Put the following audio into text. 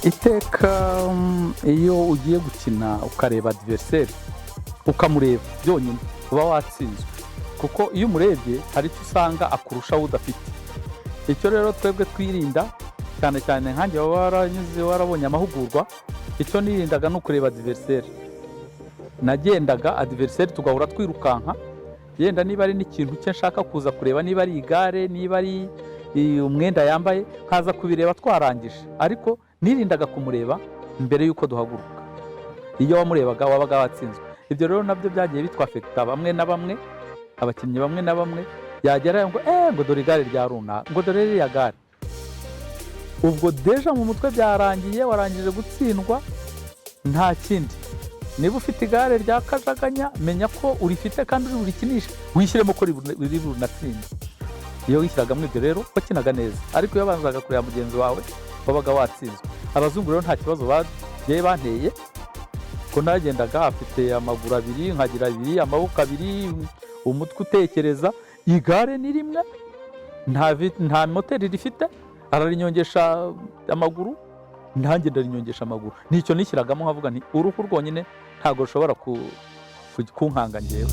Iteka iyo ugiye gukina ukareba adversaire, ukamureba byonyine, uba watsinzwe, kuko iyo umurebye hari icyo usanga akurushaho udafite. Icyo rero twebwe twirinda cyane cyane, nkanjye waba waranyuze, warabonye amahugurwa, icyo nirindaga ni ukureba adversaire. Nagendaga adversaire tugahora twirukanka, yenda niba ari n'ikintu cye nshaka kuza kureba, niba ari igare, niba ari umwenda yambaye, nkaza kubireba twarangije, ariko nirindaga kumureba mbere y'uko duhaguruka. Iyo wamurebaga wabaga watsinzwe. Ibyo rero nabyo byagiye bitwaffecta bamwe na bamwe, abakinnyi bamwe na bamwe, yagera ngo ngo dore igare rya runaka, ngo dore ririya gare, ubwo déjà mu mutwe byarangiye, warangije gutsindwa, nta kindi. Niba ufite igare rya kajaganya, menya ko urifite kandi uri burikinishe, wishyiremo ko riri bunatsinde. Iyo wishyiragamo ibyo rero wakinaga neza, ariko iyo wabanzaga kureba mugenzi wawe wabaga watsinzwe. Abazungu rero nta kibazo bagiye banteye, ko nagendaga afite amaguru abiri, nkagira abiri, amaboko abiri, umutwe utekereza. Igare ni rimwe, nta moteri rifite, ararinyongesha amaguru, nanjye ndarinyongesha amaguru. Nicyo nishyiragamo, nkavuga nti uruhu rwonyine ntabwo rushobora kunkanga njyewe.